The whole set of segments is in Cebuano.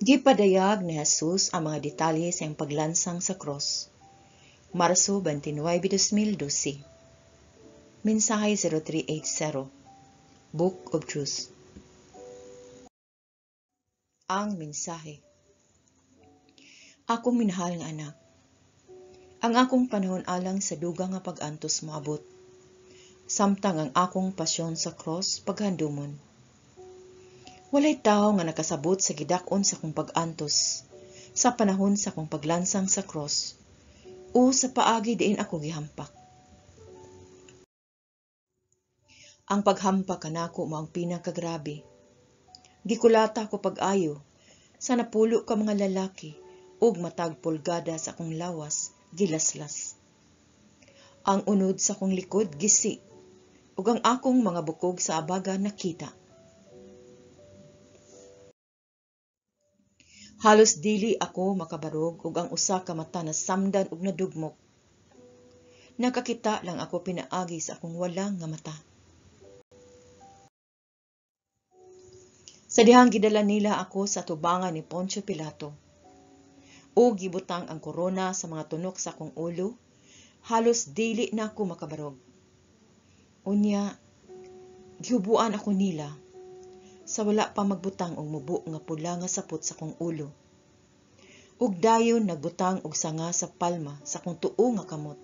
Gipadayag ni Jesus ang mga detalye sa iyang paglansang sa cross. Marso 29, 2012. Mensahe 0380. Book of Truth. Ang mensahe. Akong minahal nga anak. Ang akong panahon alang sa dugang nga pag-antos moabot. Samtang ang akong pasyon sa cross paghandumon. Walay tawo nga nakasabot sa gidak-on sa akong pag-antos sa panahon sa akong paglansang sa cross o sa paagi diin ako gihampak. Ang paghampak kanako mao ang pinakagrabe. Gikulata ko pag-ayo sa napulo ka mga lalaki ug matag pulgada sa akong lawas gilaslas. Ang unod sa akong likod gisi ug ang akong mga bukog sa abaga nakita. Halos dili ako makabarog ug ang usa ka mata nasamdan ug nadugmok. Nakakita lang ako pinaagi sa akong walang nga mata. Sa dihang gidala nila ako sa tubangan ni Poncio Pilato. Ug gibutang ang korona sa mga tunok sa akong ulo, halos dili na ako makabarog. Unya, gihubuan ako nila sa wala pa magbutang og mubo nga pula nga sapot sa akong ulo. Ug dayon nagbutang og sanga sa palma sa akong tuo nga kamot.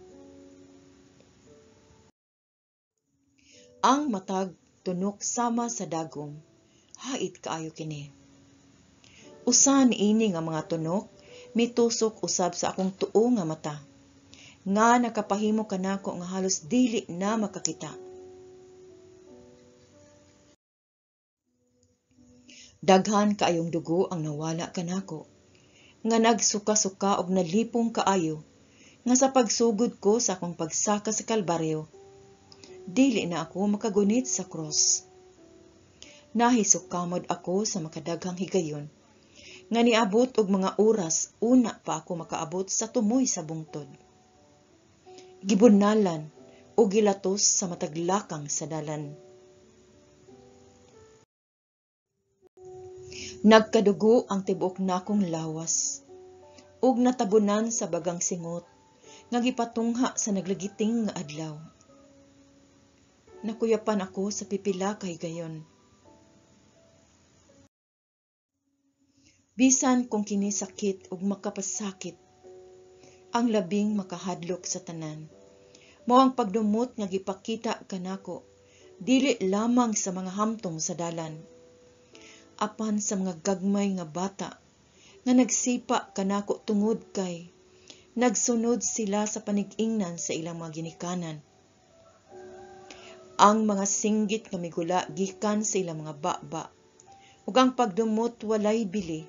Ang matag tunok sama sa dagom, hait kaayo kini. Usa niini nga mga tunok mitusok usab sa akong tuo nga mata, nga nakapahimo kanako nga halos dili na makakita. Daghan kaayong dugo ang nawala kanako, nga nagsuka-suka og nalipong kaayo, nga sa pagsugod ko sa akong pagsaka sa Kalbaryo, dili na ako makagunit sa cross. Nahisukamod ako sa makadaghang higayon, nga niabot og mga oras una pa ako makaabot sa tumoy sa bungtod. Gibunalan o gilatos sa mataglakang sa dalan. Nagkadugo ang tibuok nakong lawas, ug natabunan sa bagang singot nga gipatungha sa naglagiting nga adlaw. Nakuyapan ako sa pipila ka higayon. Bisan kung kini sakit ug makapasakit, ang labing makahadlok sa tanan mao ang pagdumot nga gipakita kanako, dili lamang sa mga hamtong sa dalan, apan sa mga gagmay nga bata nga nagsipa kanako tungod kay nagsunod sila sa panig-ingnan sa ilang mga ginikanan. Ang mga singgit nga migula gikan sa ilang mga baba ug ang pagdumot walay bili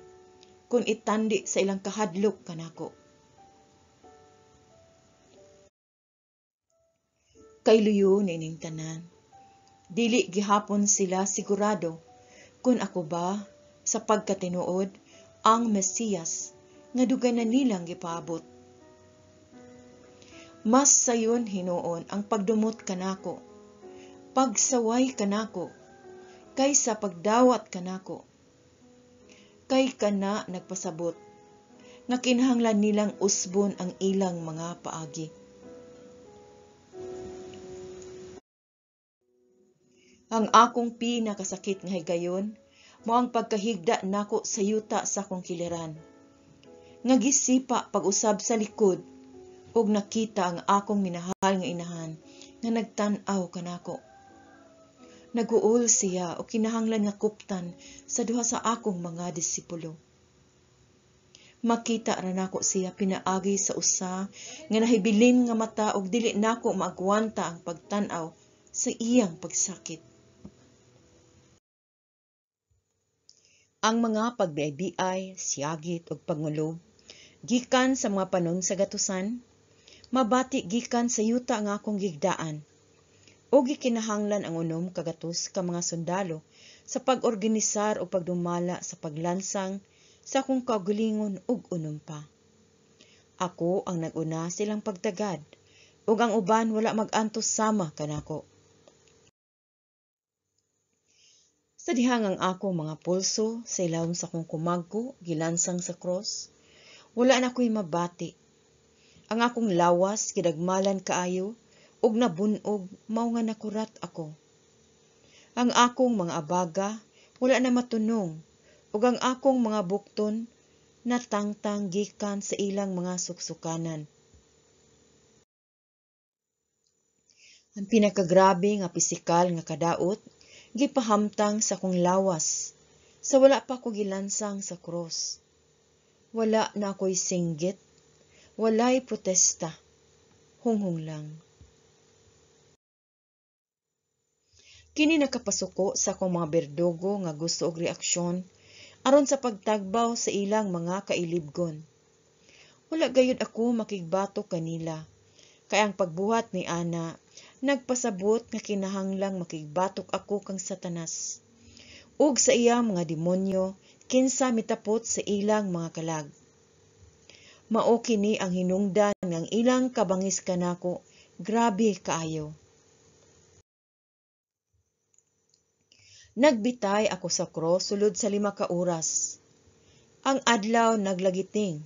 kung itandi sa ilang kahadlok kanako. Kay luyo niining tanan, dili gihapon sila sigurado kung ako ba sa pagkatinuod ang Mesiyas nga dugay na nilang gipaabot. Mas sayon hinuon ang pagdumot kanako, pagsaway kanako, kaysa pagdawat kanako. Kay kana nagpasabot nga kinahanglan nilang usbon ang ilang mga paagi. Ang akong pinakasakit nga higayon mao ang pagkahigda nako sa yuta sa akong kiliran. Nga gisipa pag-usab sa likod ug nakita ang akong minahal nga inahan nga nagtan-aw kanako. Naguol siya o kinahanglan nga kuptan sa duha sa akong mga disipulo. Makita ra nako siya pinaagi sa usa nga nahibilin nga mata ug dili nako maagwanta ang pagtan-aw sa iyang pagsakit. Ang mga pagbiay-biay, siyagit ug pangulob gikan sa mga panon sa gatusan, mabati gikan sa yuta nga akong gigdaan. O gikinahanglan ang unom kagatos ka mga sundalo sa pag-organisar o pagdumala sa paglansang sa akong kaugalingon ug unom pa. Ako ang nag-una silang pagtagad ug ang uban wala mag-antos sama kanako. Sa dihang ang akong mga pulso sa ilawom sa akong kumagko gilansang sa cross, wala na ko'y mabati. Ang akong lawas gidagmalan kaayo ug nabun-og mao nga nakurat ako. Ang akong mga abaga wala na matunong ug ang akong mga bukton natangtang gikan sa ilang mga suksukanan. Ang pinakagrabe nga pisikal nga kadaot gipahamtang sa akong lawas sa wala pa ko gilansang sa cross. Wala na ako'y singgit, walay protesta, hunghong lang. Kini nakapasuko sa akong mga berdugo nga gusto og reaksyon aron sa pagtagbaw sa ilang mga kailibgon. Wala gayud ako makigbatok kanila, kay ang pagbuhat ni ana nagpasabot nga kinahanglang makigbatok ako kang Satanas ug sa iyang mga demonyo kinsa mitapot sa ilang mga kalag. Mao kini ang hinungdan nga ang ilang kabangis kanako grabe kaayo. Nagbitay ako sa cross sulod sa 5 ka oras. Ang adlaw naglagiting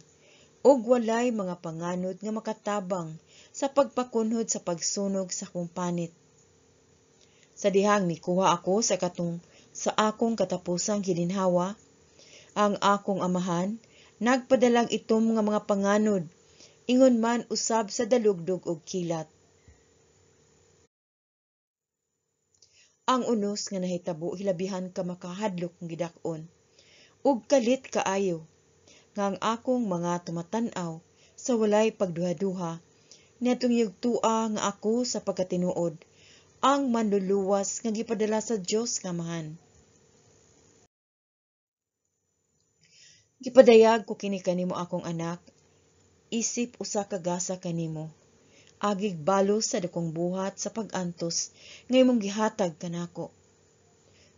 ug walay mga panganod nga makatabang sa pagpakunhod sa pagsunog sa akong panit. Sa dihang mikuha ako sa katong sa akong katapusang gilinhawa, ang akong amahan nagpadalag itom nga mga panganod, ingon man usab sa dalugdog og kilat. Ang unos nga nahitabo hilabihan ka makahadlok nga gidak-on ug kalit kaayo nga ang akong mga tumatan-aw sa walay pagduha-duha niadtong yugtua nga ako sa pagkatinuod ang manluluwas nga gipadala sa Dios nga Amahan. Gipadayag ko kini kanimo akong anak, isip usa ka gasa kanimo. Agig balos sa dakong buhat sa pag-antos nga imong gihatag kanako.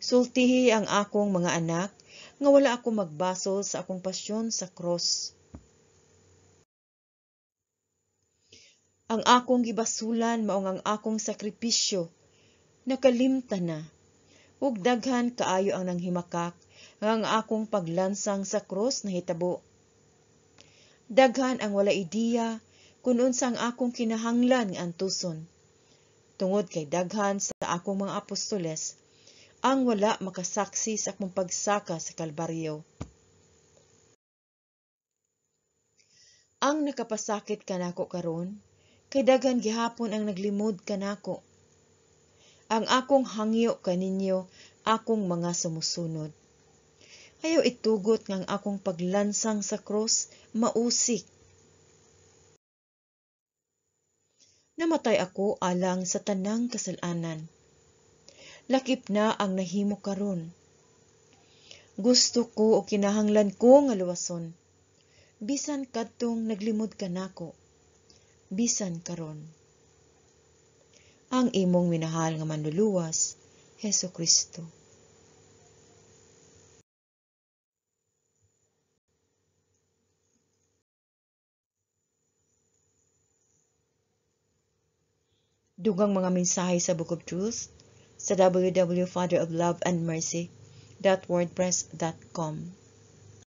Sultihi ang akong mga anak nga wala ako magbasol sa akong pasyon sa cross. Ang akong gibasulan mao ang akong sakripisyo, nakalimtan na, ug daghan kaayo ang nanghimakak nga ang akong paglansang sa cross nahitabo. Daghan ang wala ideya kun unsa ang akong kinahanglan nga antuson. Tungod kay daghan sa akong mga apostoles ang wala makasaksi sa akong pagsaka sa Kalbaryo. Ang nakapasakit kanako karon kay daghan gihapon ang naglimod kanako. Ang akong hangyo kaninyo, akong mga sumusunod. Ayaw itugot nga ang akong paglansang sa cross mausik. Namatay ako alang sa tanang kasalanan. Lakip na ang nahimo karon. Gusto ko o kinahanglan ko nga luwason. Bisan kadtong naglimod kanako. Bisan karon. Ang imong minahal nga manluluwas, Hesus Kristo. Dugang mga mensahe sa Book of Truth sa www.fatherofloveandmercy.wordpress.com.